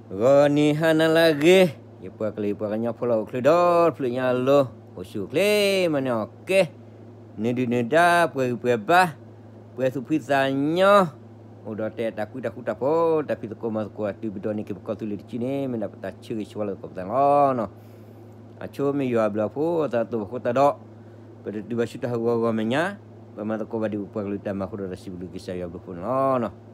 ဂီၤနံၤဟါနၤလၢအဂ့ၤ, ယပှၤကလုာ်ယပှၤကညီဖိလၢအိၣ်ချုးဒီတဖျၢၣ်ညါအလိၤ, အိၣ်ဆူၣ်အိၣ်ချ့မၤန့ၢ်အီၣ်ကဲ, နုာ်ဒုၣ်နုာ်ဒါ ပှဲၤဂံၢ်ပှဲၤဘါ, ပှဲၤသူၣ်ဖှံသးညီ, အိၣ်ဒီးတဲတၢ်ကွံတၢ်ဃူတၢ်ဖိး တၢ်ဖံးသကိးမၤသကိး အတုၤပဒိးန့ၢ်က့ၤပကီၢ်သူလ့ၤတစုန့ၣ် မ့ၢ်ဒၣ်ပတၢ်ဆၢဂ့ၤဆၢဝါလၢသကိးပသးန့ၣ်လီၤ. အဆိမ့ၢ်ယွၤအဘျုးအဖှိၣ် အသးတအိၣ်ဘၣ်ဃိသတးဒီး, ပတတုၤဘၣ်ဆူတၢ်ဟးဂီၤဂီၤမဲာ်ညါ, ပမၤသကိးဘၣ်ဒံးပပှၤကလုာ်တၢ်မၤအဃိဒီး တၢ်စံးဘျုးကစၢ်ယွၤအဘျုးအဖှိၣ်န့ၣ်လီၤ.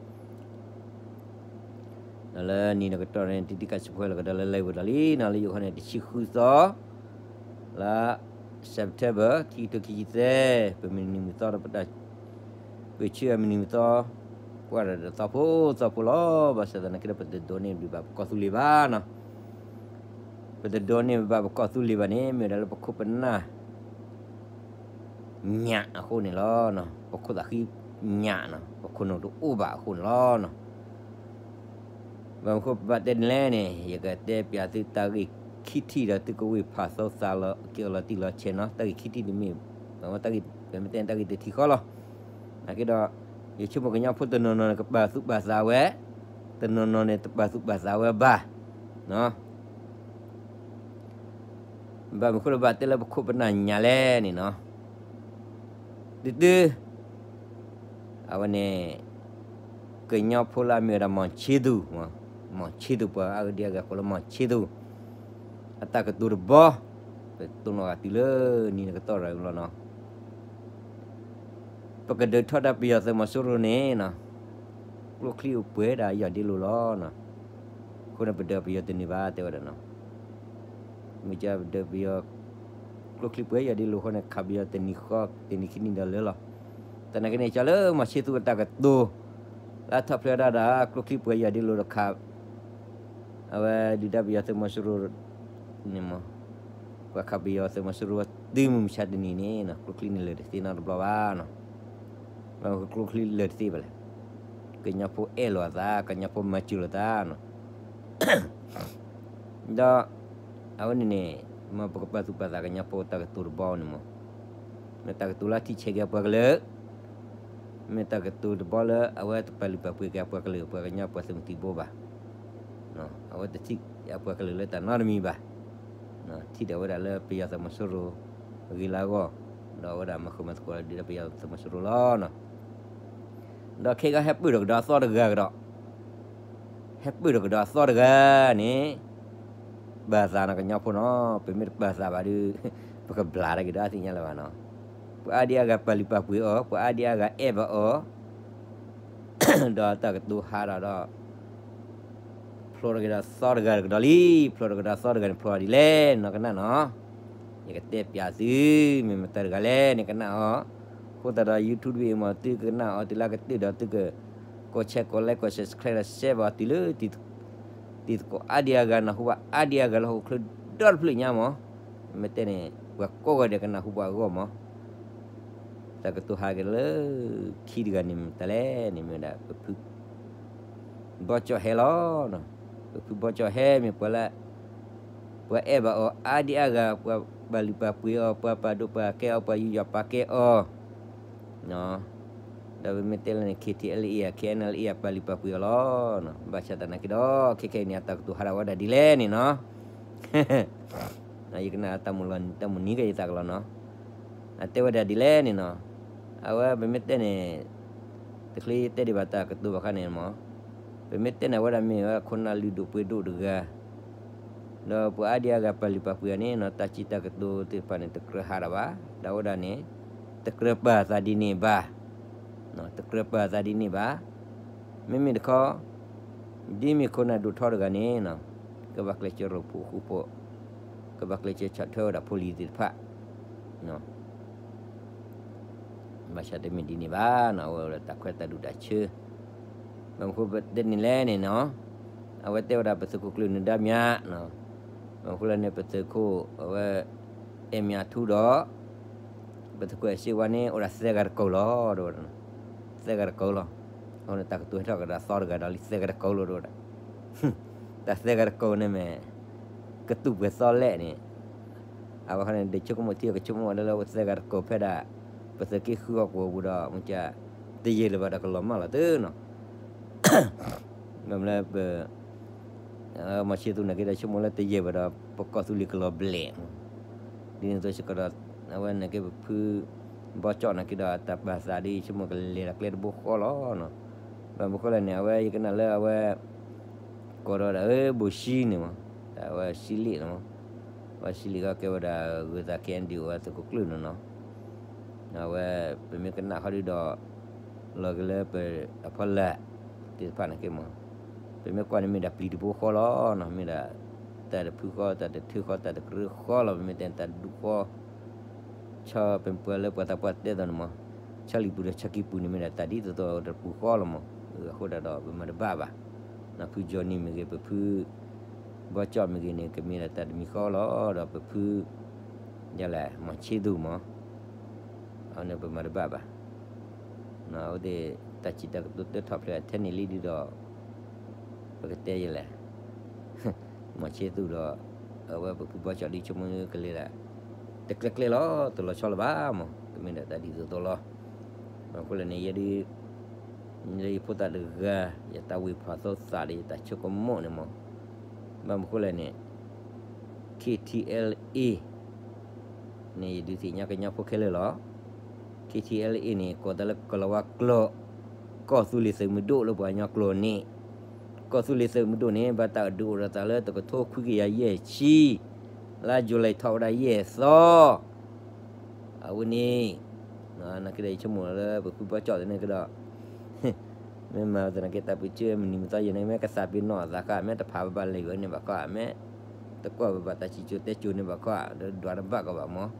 ဒီးလၢနံၤနကတီၢ်န့ၣ် တံၤတံၤကးစံးဖှဲလီၤကဒီးလၢ live ဒီးလံနီၤ, လၢယအိၣ်ခီန့ၣ် တဆံဃုသီ လါ September ခံကထိခံဆံသၢ, ပမုၢ်နံၤမုၢ်သီဒီးပတၢ် ပၢၢ်ဆၢအမုၢ်နံၤမုၢ်သီ, ကွၢ်ဒီးသီဖိသီဖိလီၤ. ဘၣ်ဆၣ်သနာ်က့ဒီး ပတဒိးန့ၢ်ဘၣ်ပကီၢ်သူလ့ၤဘၣ်နီၤ. ပတဒိးန့ၢ်ဘၣ်ပကီၢ်သူလ့ၤဘၣ်န့ၣ် မ့ၢ်ဝဲဒၣ်လၢပခိၣ်ပနၢ် ညၣ်အဃိန့ၣ်လီၤ. ပခိၣ်သးဃံညၣ်နီၤ, ပခိၣ်နူာ်တအိၣ်ဘၣ်အဃိန့ၣ်လီၤ. ဘၣ်မနုၤဃိပဘၣ်တဲန့ၣ်လဲၣ်န့ၣ် ယကတဲပျးသုတၢ်ဂ့ၢ်ခံထံၣ်ဒီး သုကဝံၢ်ဖးသီသးလီၤ က့ၤလီၤတံၢ်လီၤဆဲးနီၤ. တၢ်ဂ့ၢ်ခံထံၣ်န့ၣ်မ့ၢ် ပမ့ၢ်တဲန့ၣ် တၢ်ဂ့ၢ်တထံၣ်ဃီလီၤ. နာ်က့ဒီး ယဆိကမိၣ်ကညီဖိတနီၤနီၤန့ၣ် ကပာ်သူၣ်ပာ်သးဝဲ, တနီၤနီၤန့ၣ် တပာ်သူၣ်ပာ်သးဝဲဘၣ်. ဘၣ်မနုၤဃိလၢဘၣ်တဲလၢပခိၣ်ပနၢ်ညၣ်လဲၣ်န့ၣ်နီၤ. ဒုးဒုး အဝဲန့ၣ် ကညီဖိလၢအမ့ၢ်ဝဲဒၣ် မီၢ်ဆ့သူၣ်, မီၢ်ဆ့သူၣ် ပှၤအါဂၤဒံးအါဂၤကိးလၢမီၢ်ဆ့သူၣ် အတၢ်ကတိၤတဘီ, ပတိၢ်နီၣ်ဂၤတုၤလၢနံၤနကတီၢ်ရၤလီၤနီၤ. ပကဒုးထီၣ်တၢ်ပယီၤသုးမီၤစိရိၤန့ၣ်နီၤ, ကျိချံအိၣ်ပှဲၤဒၣ်ယီၢ်ဒ့လိၤလီၤနီၤ. အဃိန့ၣ် ပဒုးပယီၤတန့ၢ်ဘၣ်တဲဝဲဒၣ်နီၤ. မ့ၢ်ကပဒုးပယီၤ ကျိချံပှဲၤယီၢ်ဒ့လိၤအဃိန့ၣ် ခးပယီၤတနံၤဃီ တနံၤခံနံၤဒီးလၢာ်လီၤ. သနာ်က့န့ၣ် ကၢ်လၢမီၢ်ဆ့သူၣ်အတၢ်ကတိၤ လၢထီၣ်ဖျဲးဒၣ်ဒီး ကျိချံပှဲၤယီၢ်ဒ့လိၤဒီးခး အဝဲဒုၣ်ဒါပယီၤသုးမီၤစိရိၤန့ၣ်မး, ပှၤခးပယီၤသုးမီၤစိရိၤတုၤမုၢ်မဆါတနံၤန့ၣ်နီၤ ကျိချံန့ၣ်လၢာ်တသ့နီတဘျီဘၣ်နီၤ. ဘၣ်မနုၤကျိချံလၢာ်တသ့ဘၣ်လဲၣ်. ကညီဖိအဲၣ်လိာ်အသး, ကညီဖိမၤစၢၤလိာ်သးနီၤ. ဒီး အဝဲန့ၣ်န့ၣ် မ်ပကပာ်သူၣ်ပာ်သးကညီဖိတၢ်ကတိၤတဘီန့ၣ်မး, မ့ၢ်တၢ်ကတိၤလၢထံၣ်ဆဲးက့ၤအပှၤကလုာ်, မ့ၢ်တၢ်ကတိၤတဘီလၢအဝဲတပာ်လုၢ်ပာ်ပှ့ၤက့ၤအပှၤကလုာ် ပှၤကညီပှၤသုးမုၢ်သံၣ်ဘိဘၣ်. အဝဲတထံၣ်အပှၤကလုာ်လၢတၢ်နီတမံၤဘၣ်. ထံၣ်ဒီးဝဲဒၣ်လၢပယီၤသုးမီၤစိရိၤအဂ့ၢ်လၢအဂီၢ်, ဒီးအဝဲဒၣ်မၤဃုာ်မၤသကိးဒီးပယီၤသုးမီၤစိရိၤလီၤ. ဒီးခဲကီးဟဲပၢၢ်ထီၣ်ကဒီးအသီတဂၤကဒီး, ဟဲပၢၢ်ထီၣ်ကဒီးအသီတဂၤန့ၣ်, ပာ်သးနီၢ်ကညီဖိနီၤ, ပမ့ၢ်တပာ်သးဘၣ်ဒီး ပကဘျးတၢ်က့ၤဒီးအသ့ၣ်ညါလၢၤဘၣ်နီၤ. ပှၤအါဒံအါဂၤပာ်လုၢ်ပာ်ပှ့ၤအီၤ, ပှၤအါဒံအါဂၤအဲၣ်ဘၣ်အီၤ ဒီးတၢ်ကတိၤဟးထီၣ်ဒီး ဖျိးထီၣ်က့ၤဒီးသီတဂၤကဒီးလံ, ဖျိးထီၣ်ကဒီးသီတဂၤန့ၣ် ဖျိးထီၣ်ဒ်လဲၣ်နီၤ ကနၣ်နီၤ. ယကတဲပျးသု, မ့ၢ်မတၤတဂၤလဲၣ်န့ၣ် ကနၣ်အီၤ, အဃိသတးဒီး YouTube တဘ့ၣ်အံၤမး သုကနၣ်အီၤတုၤလၢအကတၢၢ်ဒီး သုကကိး share ကိး like ကိး subscribe ဒီး share ဘၣ်အီၤတုၤလၢ တံၤသကိးအါဒံအါဂၤ နၢ်ဟူဘၣ်အါဒံအါဂၤလၢဟီၣ်ခိၣ်ချၢဒီတဖျၢၣ်ညါမး, မ့ၢ်တဲန့ၣ် ပှၤကိးဂၤဒဲးကနၢ်ဟူပှၤအဂီၢ်မး. တၢ်ကတိၤဟးက့ၤလၢ ခံတဂၤန့ၣ်မတၤလဲၣ်န့ၣ် မ့ၢ်ဝဲဒၣ် ပဖု ဘီကၠီၣ်ဟဲလီၤ. ပဖုဘီကၠီၣ်ဟဲမ့ၢ်ပှၤလၢ ပှၤအဲၣ်ဘၣ်အီၤအါဒံအါဂၤ, ပှၤပာ်လုၢ်ပာ်ပှ့ၤအီၤ, ပှၤပာ်ဒိၣ်ပာ်ကဲအီၤ, ပှၤယူးယီၣ်ပာ်ကဲအီၤ ဒီးပမ့ၢ်တဲလၢန့ၣ် KTLA KNLA ပာ်လုၢ်ပာ်ပှ့ၤအီၤလီၤ. ဘၣ်ဆၣ်သနာ်က့ဒီး ခဲခဲအံၤန့ၣ် အတၢ်ကတိၤဟးထီၣ်ဝဲဒၣ်ဒ်လဲၣ်န့ၣ်နီၤ. ယကနၣ် တၢ်မုၢ်နံၤကယသးကလီၤနီၤ. အတဲဝဲဒၣ်ဒ်လဲၣ်န့ၣ်နီၤ. အဝဲပမ့ၢ်တဲန့ၣ် တချုးယတဲဒံးဘၣ်တၢ်ကတိၤဘၣ်ခါန့ၣ်မး, ပမ့ၢ်တဲန့ၣ်အဝဲဒၣ်မ့ၢ်ဝဲခိၣ်နၢ်လုၢ်ဒိၣ်ပှ့ၤဒိၣ်တဂၤ ဒီးပှၤအါဒံအါဂၤပာ်လုၢ်ပာ်ပှ့ၤအီၤန့ၣ်နီၤ, တၢ်စံးတၢ်ကတိၤသ့ၣ်တဖၣ်န့ၣ် တကြၢးဟးထီၣ်ဘၣ်. ဒီးအဝဲဒၣ်န့ၣ် တကြၢးပာ်သးဒ်န့ၣ်ဘၣ်, တကြၢးပာ်သးဒ်န့ၣ်ဘၣ်. မ့မ့ၢ်တခီ ဒ်မ့ၢ်ခိၣ်နၢ်ဒိၣ်ထီတဂၤန့ၣ်နီၤ, ကဘၣ်ကျဲးစၢးရိၣ်ဖှိၣ်ဃူဖိး, ကဘၣ်ကျဲးစၢးဆီၣ်ထွဲဝဲဒၣ်ဖိလံၤသ့ၣ်တဖၣ် ဘၣ်ဆၣ်တမ့ၢ်ဒ်န့ၣ်ဘၣ်နီၤ, အဝဲဝဲဒၣ်တၢ်ခွဲးတၢ်ဒူၣ်တၢ်ဆၢ. ဘၣ်မနုၤဃိပတဲန့ၣ်လဲၣ်န့ၣ်နီၤ, အဝဲတဲဝဲဒၣ်ပသုးခိၣ်ကျၢၢ်နၢၤဒါမၠး, ဘၣ်မနုၤဃိလဲၣ်န့ၣ် ပသုးခိၣ်အဝဲ အဲၣ်မၠးထူဒီး ပသုးခိၣ်အဲၣ်စ့ဝါန့ၣ် အိၣ်ဒၣ်သၢဂၤတကိးလီၤ, သၢဂၤတကိးလီၤ. အဃိန့ၣ် တၢ်ကတိၤဟဲထီၣ်ကဒီးသီတဂၤဒီးလံ သၢဂၤတကိးလီၤ တဲဝဲဒၣ်. တၢ်သၢဂၤတကိးန့ၣ်မ့ၢ် ကတူၢ်ပှဲၤသီလဲၣ်န့ၣ်, အဝဲခီန့ၣ် ဒုးဆိကမိၣ်ထံကဆိကမိၣ်ဝဲဒၣ်လၢ သၢဂၤတကိးဖဲဒၣ် ပသုးက့ဃုဟီၣ်ကဝီၤပူၤဒီး မ့ၢ်က တယံာ်လၢၤဘၣ်ဒီးကလီၤမၢ်လီၤသုနီၤ. ဘၣ်မနုၤလၢပ မီၤဆ့သူနာ်က့ဒီး ဆိကမိၣ်လၢတယဲၢ်ဘၣ်ဒီး ပကီၢ်သူလ့ၤကလီၤဘျဲၣ်မး, ဒ်န့ၣ်အသိးစ့ၢ်ကီးဒီး အဝဲနာ်က့ပဖုဘီကၠီၣ်နာ်က့ဒီး တၢ်ပာ်သးဒီး ဆိကမိၣ်ကလဲၤတၢ်ကျဲတဘိဃီလီၤနီၤ. ဘၣ်မနုၤဃိလဲၣ်န့ၣ် အဝဲယကနၣ်လၢအဝဲ ကိးဒီးဒၣ်ဧၢ ဘိၣ်ၡံန့ၣ်မး, တၢ်ဝဲၡံလ့ၣ်န့ၣ်မး, ဝဲၡံလ့ၣ်ကီးကဲဝဲဒၣ် ဂုၤသး K N D O အသုးခိၣ်ကျၢၢ်န့ၣ်နီၤ. အဝဲ ပမ့ၢ်ကနၣ်ဃီဒုဒီး လီၤက့ၤလၢပအဖီလာ်သ့ၣ်တဖၣ်နာ်က့မး, ပမ့ၢ်ကွၢ်န့ၣ်မ့ၢ်ဒၣ်ပျံၤတဘိဃီလီၤနီၤ, မ့ၢ်ဒၣ် တၢ်တဖုဃီ တၢ်တထၢဃီ တၢ်တကရၢဃီလီၤ, ပမ့ၢ်တဲန့ၣ်တၢ်ဒူဃီ ဆီပပှၤလၢပှၤသးပှၢ်တဲသိးန့ၣ်မး, ဆီလံၤပူၤဒီးဆီခံပူၤန့ၣ် မ့ၢ်ဒၣ်တၢ်ဒ်သိးသိးတပူၤဃီလီၤမး, အဃိဒၣ်ဒီးပမၤတဘၣ်ဘၣ်, နီၤ ဖုကၠီၣ်နံၣ်မ့ၢ်ဂ့ၤ ပဖု ဘီကၠီၣ်မ့ၢ်ဂ့ၤန့ၣ် ကမ့ၢ်ဒၣ်တၢ်တမံၤဃီလီၤ, ဒီးပဖု ယလဲၣ် မီၤဆ့သူမး, အဝဲန့ၣ်ပမၤတဘၣ်ဘၣ်, အဝဲသ့ၣ် တၢ်စံးတၢ်ကတိၤတၢထီၣ်ဖျဲးထဲန့ၣ်လံဒုဒီး ပကတဲယလဲၣ် မီၤဆ့သူဒီး အဝဲပဖုဘီကၠီၣ်ဒ်ဆိကမိၣ်ကလဲၤဒၣ် တကျဲကျဲလီၤ တလီၤဆီလၢၤဘၣ်မး, ကမ့ၢ်ဒၣ်တၢ်ဒ်သိးသိးလီၤ. ဘၣ်မနုၤဃိလဲၣ်န့ၣ် ယဲဒၣ် လၢယဖိသၣ်တဂၤ ယတၢ်ဝ့ၢ်ဖးသိသးဒီးယတၢ်ဆိကမိၣ်န့ၣ်မး, ဘၣ်မနုၤဃိလဲၣ်န့ၣ် K T L A န့ၣ် ယဒုးသ့ၣ်ညါကညီဖိခဲလၢာ်လီၤ. K T L A န့ၣ် ကိးတၢ်လၢကလီၤဝါကျိာ်, ကီၢ်သူလ့ၤသုးမုၢ်ဒိၣ်လၢပှၤကညီကျိာ်န့ၣ်, ကီၢ်သူလ့ၤသုးမုၢ်ဒိၣ်န့ၣ် ဘၣ်တၢ်ဒုးအိၣ်ဒီးသးလၢတကထိခွံကယၤယဲၢ်ဆံ, လါယူၤလံထီၣ်ဝဲဒၣ်ယဲၢ်သီ အဝဲန့ၣ်, နာ်က့ဒီးယဆိကမိၣ်လၢပဖုဘီကၠီၣ်သ့ၣ်န့ၣ်ကဒီး မ့ၢ်မၤသနာ်က့တၢ်ပၢဆှၢမုၢ်နံၤမုၢ်သီယဲၢ်န့ၣ် မ့ၢ်ကသးပ့ၤနီၣ်အသးဃၣ် မ့ၢ်တဖးဘၣ်ဘၣ်လဲၤဝဲန့ၣ်ဘၣ်ခီ မ့ၢ်တကွၢ်ဘၣ်ဘၣ်တၢ်စံၣ်စိၤတဲစိၤန့ၣ်ဘၣ်ခီ ဒီးဒွးတဘၣ်ကီးဘၣ်မး.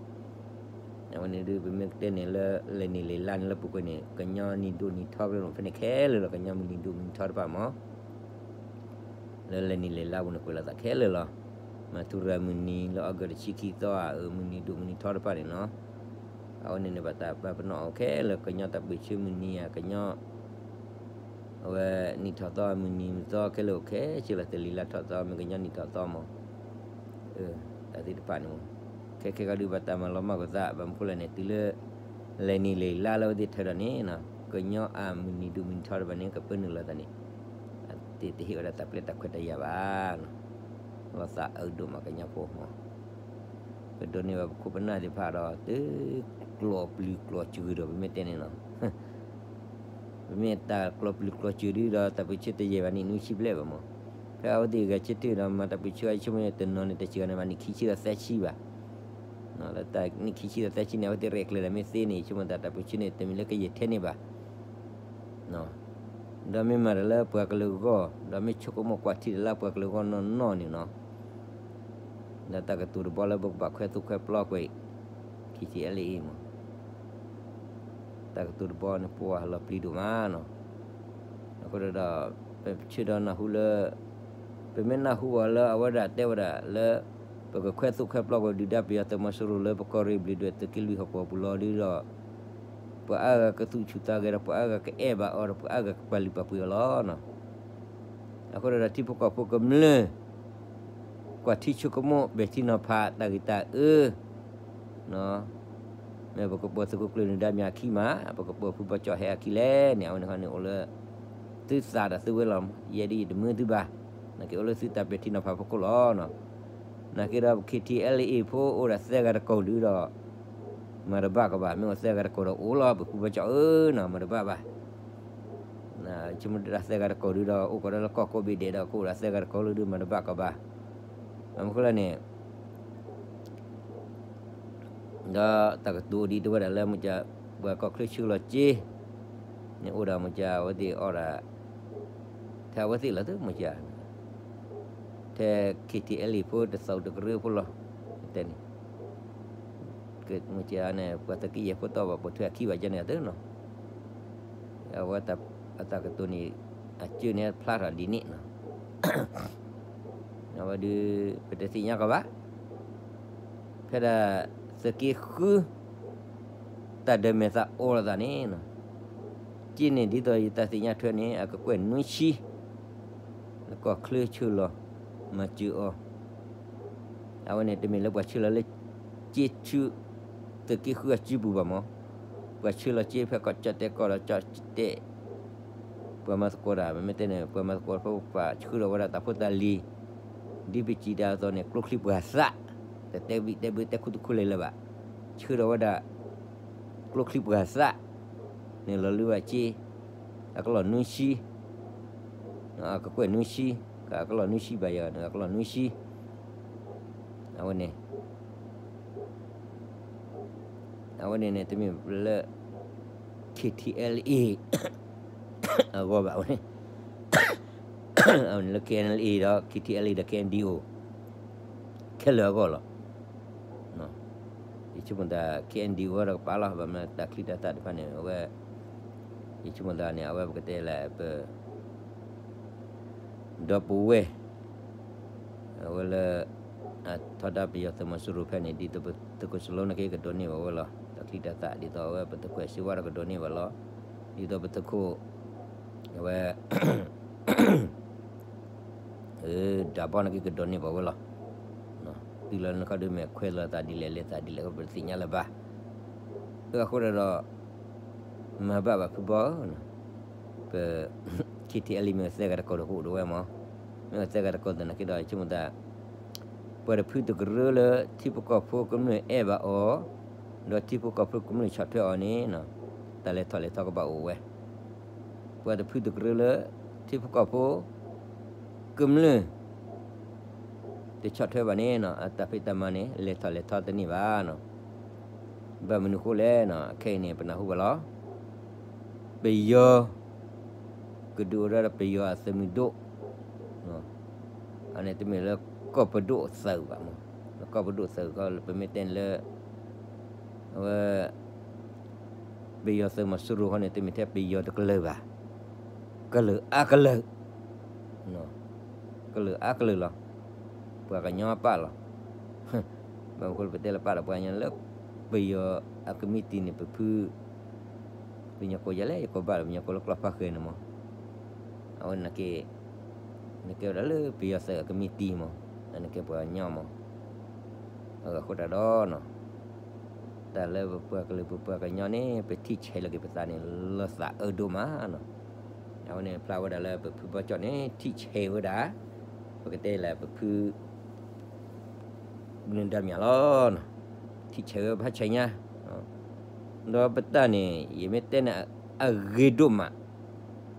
အဝဲန့ၣ်ဒုး ပမ့ၢ်ကတဲန့ၣ်လၢ လဲၤနံၤလဲၤလါန့ၣ်လၢပူၤကွံာ်န့ၣ် ကညီနံၤဒိၣ်နံၤထီဖဲန့ၣ်ခဲလၢာ်လီၤ ကညီမုၢ်နံၤဒိၣ်မုၢ်နံၤထီတဖၣ်မး လၢလဲၤနံၤလဲၤလါပူၤန့ၣ် ကွဲးလီၤသးခဲလၢာ်လီၤ. မၤထူရၤမုၢ်နံၤလၢ August တဆံခံသီဧါ မုၢ်နံၤဒိၣ်မုၢ်နံၤထီတဖၣ်န့ၣ်နီၤ. အဝဲန့ၣ်န့ၣ် ဘၣ်တၢ်ပာ်ပနီၣ်အီၤခဲလၢာ် ကညီတၢ်ပၢဆှၢမုၢ်နံၤဧါ ကညီ အဝဲနံၣ်ထီၣ်သီမုၢ်နံၤမုၢ်သီခဲလၢာ်အိၣ်ခဲဆ့လီၤ တလံၤလါထီၣ်သီမ့ၢ်ကညီနံၣ်ထီၣ်သီမး တၢ်သ့ၣ်တဖၣ်န့ၣ်မး ခဲခဲကီဒုးဘၣ်တၢ်မၤလီၤမၢ်ကွံာ်သး ဘၣ်မနုၤဃိလဲၣ်န့ၣ် တုၤလၢ လဲၤနံၤလဲၤလါလၢအဝဲသ့ၣ်ထၢဒီးန့ၣ် ကညီအမုၢ်နံၤဒိၣ်မုၢ်နံၤထီတဖၣ်န့ၣ် ကပၢနုာ်လီၤသးန့ၣ် တသ့ၣ်တဟ့ၣ်ဝဲဒၣ်တၢ်ပျဲတၢ်ခွဲးတၢ်ယာ်ဘၣ် လီၤသးအၢဒိၣ်မးကညီဖိမး ပဒိးန့ၢ်ဘၣ်ပခိၣ်ပနၢ်သ့ၣ်တဖၣ်ဒီး တကျိးပျုၤကျိးစှၤဒီး ပမ့ၢ်တဲန့ၣ်လီၤ. ပမ့ၢ်တၢ်ကျိးပျုၤကျိးစှၤဒုဒီး တၢ်ပၢဆှၢတယဲၢ်ဘၣ်နံၣ်နွံဆံဘျဲၣ်ဘၣ်မး. ဖဲအဝဲသ့ၣ်ဂဲၤဆၢထၢၣ်ဒီးမၤတၢ်ပၢဆှၢအံၤ ဆိကမိၣ်တနီၤန့ၣ် တစှၤန့ၣ်ဘၣ်နံၣ်ခံဆံဒီးသၢဆံဘၣ်. လၢတၢ်နံၣ်ခံဆံဒီးသၢဆံန့ၣ် အဝဲသ့ၣ်ရဲၣ်ကျဲၤဒီးမ့ၢ်သ့န့ၣ် ဆိကမိၣ်တၢ်တၢ်ပၢဆှၢန့ၣ် တမ့ၢ်လၢကယဲၢ်ထဲန့ၣ်ဘၣ် ဒီးမ့ၢ်မၤတၢ်လၢပှၤကလုာ်အဂီၢ် ဒီးမ့ၢ်ဆိကမိၣ်ကွၢ်ထံတလါပှၤကလုာ်အဂီၢ်နီၢ်နီၢ်န့ၣ်နီၤ ဒီးတၢ်ကတိၤတဘီလၢပကဘၣ်ခွဲးသူၣ်ခွဲးပျီကွံာ် K T L A မး တၢ်ကတိၤတဘီန့ၣ် ပှၤလီၤပျံၤဒိၣ်မးနီၤ. အဃိဒီး ပဆၢဒီးနၢ်ဟူလၢ ပမ့ၢ်နၢ်ဟူဘၣ်လၢအဝဲဒၣ်တဲဝဲဒၣ်လၢ ပကခွဲးသူၣ်ခွဲးပျီကွံာ်ဒုၣ်ဒါပယီၤသုးမီၤစိရိၤလၢပကီၢ်ရ့ၣ်ဘျုးဒွဲၣ်သုးက့လွံၢ်ဟီၣ်ကဝီၤပူၤလီၤဒုဒီး ပှၤအါဂၤကသူၣ်ဆူၣ်သးဂဲၤဒီး ပှၤအါဂၤကအဲၣ်ဘၣ်အီၤဒီး ပှၤအါဂၤကပာ်လုၢ်ပာ်ပှ့ၤအီၤလီၤ. အဃိဒီးထံဖိကီၢ်ဖိကမျၢၢ် ကွၢ်ထံဆိကမိၣ် ပဲာ်ထံနီၤဖးတၢ်ဂ့ၢ်တၢ်အၢ မ့ၢ်ပကပၢၤသုးခိၣ်ကျၢၢ်နုာ်ဒါမ့ၢ်အခံမး ပကပၢၤဖုဘီကၠီၣ်ဟဲအခံလဲၣ်န့ၣ် အဝဲန့ၣ်ခီန့ၣ်အိၣ်လၢ သုသးဒီးသုဝဲလီၤ. ယဲဒ်ယတမၢသုဘၣ်, နာ်က့အိၣ်လၢသုတၢ်ပဲာ်ထံနီၤဖးဖီခိၣ်လီၤ. နာ်က့ဒီး K T L A ဖိအိၣ်ဒၣ်သၢဂၤတကိးဒုဒီး မၤတဘၣ်ကီးဘၣ်, မ့ၢ်အိၣ်သၢဂၤတကိးဒီးအိၣ်လီၤ ပဖုဘီကၠီၣ်ဧၢနီၤ မၤတဘၣ်ဘၣ်. ဆိကမိၣ်ဒၣ်သၢဂၤတကိးဒုဒီး အိၣ်ကီးဒီးလၢကီၢ်ကိးဘ့ၣ်ဒဲးဒီး ကအိၣ်ဒၣ်သၢဂၤတကိးလၢဒု မၤတဘၣ်ကီးဘၣ်. ဘၣ်မနုၤဃိလဲၣ်န့ၣ် ဒီးတၢ်ကတိၤဒ်တဲဝဲဒၣ်လၢ မ့ၢ်က ပှၤကီၢ်ချၢဆှၢလီၤစ့ န့ၣ်အိၣ်ဒီးမ့ၢ်က အဝဲသ့ၣ်အီၣ်ဒၣ် ထဲအဝဲသ့ၣ်လီၤသု မ့ၢ်က ထဲ K T L A ဖိတသီတကရၢဖိလီၤ. တဲန့ၣ် မ့ၢ်ကန့ၣ် ပှၤသုးက့ယဲၢ်ဖိတီၢ်ဘၣ် ပိာ်ထွဲအခံဘၣ်ကန့ၣ်အသိးနီၤ. အဝဲအတၢ်ကတိၤန့ၣ် အစၢန့ၣ်ဖျါထီၣ်ဒ်န့ၣ်နီၤ. အဝဲဒုး ပတသ့ၣ်ညါကီးဘၣ်. ဖဲဒၣ်သုးက့ဃု တၢ်ဒၢးမဲာ်သးအိၣ်လိာ်သးန့ၣ်နီၤ, က့န့ၣ်ဒ်သိးယတၢ်သ့ၣ်ညါထွဲန့ၣ် အကကွဲၢ်နွံဆံ လၢကီၢ်ချၢဆှၢလီၤ မၤစၢၤအီၤ. အဝဲန့ၣ်တမ့ၢ်လၢပှၤဆှၢလီၤလၢ က့ဆူ သုးက့ဃုအစုပူၤဘၣ်မး, ပှၤဆှၢလီၤက့ဖဲကီၢ်ကၠီၣ်တဲၣ်ကီၢ်ဒီးကၠီၣ်တဲၣ် ပှၤမၤသကိးတၢ် မ့မ့ၢ်တဲန့ၣ် ပှၤမၤသကိးဖိပှၤဆှၢထီၣ်ဝဲဒၣ်တၢ်ဖိတၢ်လံၤ ဒ်ပစံးတၢ်အသိးန့ၣ် ကျိချံပှၤသၣ်, တတဲဘံၣ်တဲဘၢတဲခူၣ်တခူၣ်လၢၤလၢၤဘၣ်, ဆှၢထီၣ်ဝဲဒၣ် ကျိချံပှၤသၣ်, န့ၣ်လီၤလုၢ်ဘၣ်စ့, အကလီၢ်နွံဆံ, အကကွဲၢ်နွံဆံ, အကလီၢ်နွံဆံဘၣ်ယၤန့ၣ် အကလီၢ်နွံဆံ, အဝဲန့ၣ် အဝဲန့ၣ်န့ၣ် တမ့ၢ်လၢ K T L A အဂီၢ်ဘၣ်ဝဲန့ၣ်, အဝဲန့ၣ်လၢ K N L A ဒီး K T L A ဒီး K N D O ခဲလၢာ်အဂီၢ်လီၤ. ယဆိကမိၣ်သး K N D O ဒီးကပာ်လီၤ ဘၣ်မနုၤတၢ်ချံတၢ်သၣ်တဖၣ်န့ၣ် အဝဲ ယဆိကမိၣ်သးန့ၣ် အဝဲပကတဲလၢပ ဒီပုၢ်ဝဲၢ် အဝဲလၢ အထီဒါပယီၤသုးမီၤစိရိၤဖဲန့ၣ် ဒ်သိးပသုးခိၣ်စလိနက့ ကဒိးန့ၢ်ဘၣ်ဝဲလီၤ. တၢ်ချံတၢ်သၣ် ဒ်သိးအဝဲပသုးခိၣ်စ့ဝါဒီးကဒိးန့ၢ်ဘၣ်လီၤ. ဒ်သိးပသုးခိၣ် အဝဲ ဒၣ်ဘီနက့ကဒိးန့ၢ်ဘၣ်ဝဲလီၤ. တုၤလီၤနခီဒုးမ့ၢ်ခွဲးလီၤသးဒ်လဲၣ်လဲၤသးဒ်လဲၣ် ပတသ့ၣ်ညါလၢၤဘၣ်. အဃိဒီး မၤဘၣ်ဘၣ်ဖုဘီဧၢ, ပ K T L A မ့ၢ်သၢဂၤတကိးတအိၣ်ဒၣ်ဝဲမး, မ့ၢ်သၢဂၤတကိးသနာ်က့ဒီး ယဆိကမိၣ်သး ပှၤတဖုတကရၢလၢထံဖိကီၢ်ဖိကမျၢၢ်အဲၣ်ဘၣ်အီၤ, ဒီးထံဖိကီၢ်ဖိကမျၢၢ်ဆီၣ်ထွဲအီၤန့ၣ် တၢ်လဲၤထီၣ်လဲၤထီကဘၣ်အိၣ်ဝဲ. ပှၤတဖုတကရၢလၢ ထံဖိကီၢ်ဖိ ကမျၢၢ် တဆီၣ်ထွဲဘၣ်န့ၣ် အတၢ်ဖံးတၢ်မၤန့ၣ် လဲၤထီၣ်လဲၤထီတန့ၢ်ဘၣ်. ဘၣ်မနုၤဃိလဲၣ်, ခဲအံၤန့ၣ် ပနၢ်ဟူဘၣ်လီၤ. ပယီၤ ကဒုးအိၣ်ဒီးပယီၤအသုးမုၢ်ဒိၣ်, အန့ၣ်တမ့ၢ်လၢကီၢ်ပဒိၣ်သုးဘၣ်မး, ကီၢ်ပဒိၣ်သုးခီ ပမ့ၢ်တဲန့ၣ်လၢ အဝဲ ပယီၤသုးမီၤစိရိၤဃီန့ၣ် တမ့ၢ်ထဲပယီၤတကလုာ်ဘၣ်, ကလုာ်အါကလုာ်, ကလုာ်အါကလုာ်လီၤ. ပှၤကညီပၣ်လီၤ. ဘၣ်မနုၤဃိလၢပတဲလၢပၣ်ဒီးပှၤကညီလၢ ပယီၤအကမံးတံာ်န့ၣ် ပဖု ပညီကိးယလဲၣ် ယကိးဘၣ်ဒီး ပညီကိးလၢကျီၢ်ဖါဃဲန့ၣ်မး, အဝဲန့ၣ်က့ နကဲဝဲဒၣ်လၢပယီၤသုးအကမံးတံာ်မး, နကဲပှၤကညီမး, အဃိတၢ်ဒီး တၢ်လၢပပှၤကလုာ်ပပှၤကညီန့ၣ် ပထံၣ်ဆဲးလီၤက့ၤပသးန့ၣ် လီၤသးအၢဒိၣ်မးနီၤ. အဝဲန့ၣ်ဖျါဝဲဒၣ်လၢပဖုဘီကၠီၣ်န့ၣ် ထံၣ်ဆဲးဝဲဒၣ်, ပကတဲလၢပဖု နၢၤဒါမြးလီၤ. ထံၣ်ဆဲးဝဲဖးဆဲးညါ, ဒီးပတၢ်န့ၣ် ယမ့ၢ်တဲန့ၣ် အဂ့ၤဒိၣ်မး,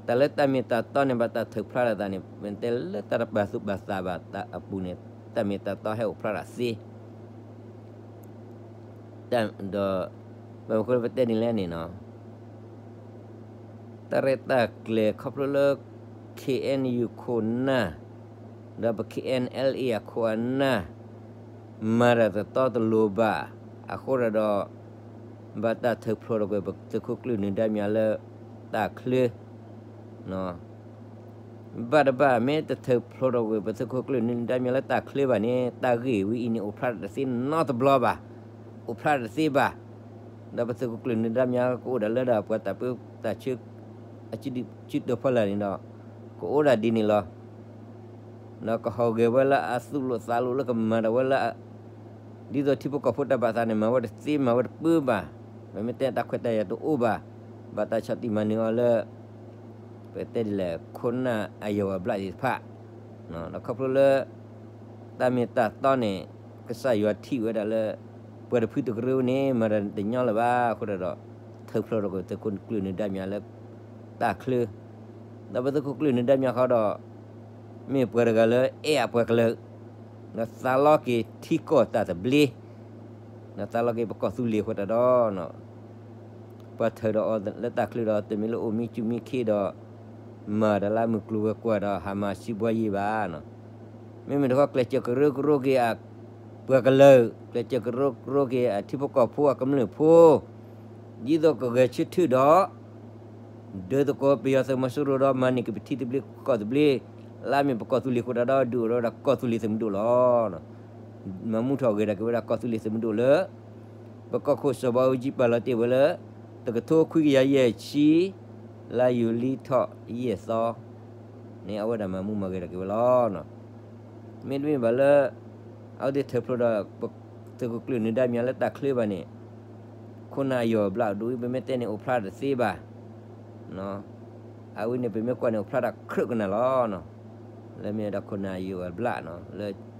တၢ်လၢတၢ်မ့ၢ်တၢ်တီန့ၣ် ဘၣ်တၢ်ထုးဖျါထီၣ်သးန့ၣ် မ့ၢ်တဲလၢတၢ်တပာ်သူၣ်ပာ်သးဘၣ်အပူၤန့ၣ် တၢ်မ့ၢ်တၢ်တီဟဲအိၣ်ဖျါထီၣ်သ့ ဒီး ဘၣ်မနုၤဃိလၢပတဲဒ်လဲၣ်န့ၣ်နီၤ, တၢ်ရဲၣ်တၢ်ကျဲၤခီဖျိလၢ K N U ခိၣ်နၢ် ဒီးပ K N L A အခိၣ်အနၢ် မၤတၢ်တတီတလိၤဘၣ်, အဃိဒီး ဘၣ်တၢ်ထုးဖျိးထီၣ်ကွံာ်ပသုးခိၣ်ကျၢၢ်နၢၤဒါမြးလၢ တၢ်ချၢ ဘၣ်တဘၣ် မ့ၢ်တထုးဖျိးထီၣ်ကွံာ် ပသုးခိၣ်ကျၢၢ်နၢၤဒါမြးလၢတၢ်ချၢဘၣ်န့ၣ် တၢ်ဂ့ၢ်ဝဲအံၤန့ၣ် အိၣ်ဖျါတသ့နီတဘျီဘၣ်, အိၣ်ဖျါတသ့ဘၣ်. ဒီးပသုးခိၣ်ကျၢၢ်နၢၤဒါမြးကအိၣ်ဒၣ်လၢဒၣ်ပှၤတၢ်ပၢတၢ်ဆှၢ အစုဒုၣ်စုတီၤဖီလာ်န့ၣ်ဒီး ကအိၣ်ဒၣ်ဒ်န့ၣ်လီၤ. ဒီးကဟီၣ်ဂဲၤဝဲလၢအသူၣ်လိာ်သးလိာ်လၢကမၤတၢ်ဝဲလၢ ဒ်သိးထံဖိကီၢ်ဖိတၢ်ဘၣ်သးန့ၣ် မၤဝဲတသ့မၤဝဲတပၢဘၣ်, ပမ့ၢ်တဲတၢ်ခွဲးတၢ်ယာ်တအိၣ်ဘၣ်, ဘၣ်တၢ်ဆီၣ်တံၢ်မၤနၢၤအီၤလၢ ပတဲဒ်လဲၣ် ခိၣ်နၢ်အယီၢ်အဘျၣ်သ့ၣ်တဖၣ်, ဒီးခီဖျိလၢ တၢ်မ့ၢ်တၢ်တီန့ၣ် ကစၢ်ယွၤထံၣ်ဝဲဒၣ်လၢ ပှၤတဖုတကရၢန့ၣ် မၤတၢ်တညီလၢၤဘၣ်အဃိဒီး ထုးဖျိးထီၣ်ကွံာ်သုးခိၣ်ကျၢၢ်နၢၤဒါမြးလၢ တၢ်ချၢ ဒီးပသုးခိၣ်ကျၢၢ်နၢၤဒါမြးဃီဒီး မ့ၢ်ပှၤတဂၤလၢအဲၣ်အပှၤကလုာ်, ဒီးသးလီက့ၤထံကီၢ်တၢ်သဘျ့, ဒီးသးလီက့ၤပကီၢ်သူလ့ၤအဃိတၢ်ဒီး ပှၤထုးဒီးအီၤလၢတၢ်ချၢဒီး တမ့ၢ်လၢအိၣ်မံကူမံခ့ဒီး မၤတၢ်လၢအမုၢ်ကျိၤဝဲၤကွာ်ဒီး ဟးမၤစံးဘှါယံၤဘၣ်. မ့မ့ၢ်တခီ ကျဲးစၢးကရၢကရိက့ၤအပှၤကလုာ်, ကျဲးစၢးကရၢကရိက့ၤအထံဖိကီၢ်ဖိအကမျၢၢ်ဖိ, ဒ်သိးကဂဲၤဆၢထၢၣ်ဒီး ဒၢးသကိးပယီၤသုးမီၤစိရိၤဒီး မၤန့ၢ်က့ၤပထံသဘျ့ကီၢ်သဘျ့, လၢအမ့ၢ်ပကီၢ်သူလ့ၤအဃိတၢ်ဒီး ဒုးအိၣ်ထီၣ်ဝဲဒၣ်ကီၢ်သူလ့ၤသုးမုၢ်ဒိၣ်လီၤ. မၤမူထီၣ်ဂဲၤဒၣ်က့ၤဝဲဒၣ်ကီၢ်သူလ့ၤသုးမုၢ်ဒိၣ်လၢ ပကီၢ်ခိၣ်စီၤဘးအူကၠံပာ်လီၤတ့ၢ်ဝဲလၢ တကထိခွံကယၤယဲၢ်ဆံ လါယူၤလံထီၣ်ယဲၢ်သီန့ၣ် အဝဲဒၣ်မၤမူမၤဂဲၤဒၣ်က့ၤဝဲလီၤ. မ့တမ့ၢ်ဘၣ်လၢ အဝဲသ့ၣ်ထုးဖျိးဒီး သုးခိၣ်ကျၢၢ်နၢၤဒါမြးလၢတၢ်ချၢဘၣ်န့ၣ် ခိၣ်နၢ်အယီၢ်အဘျၣ်ဒ်အံၤ ပမ့ၢ်တဲန့ၣ် အိၣ်ဖျါတသ့ဘၣ်. အဝဲန့ၣ် ပမ့ၢ်ကွၢ်န့ၣ် အိၣ်ဖျါတၢ်ခရၢၣ်ကနၣ်လီၤ. လၢမ့ၢ်ဝဲဒၣ်ခိၣ်နၢ်ယိၤအဘျၣ်နီၤ လၢ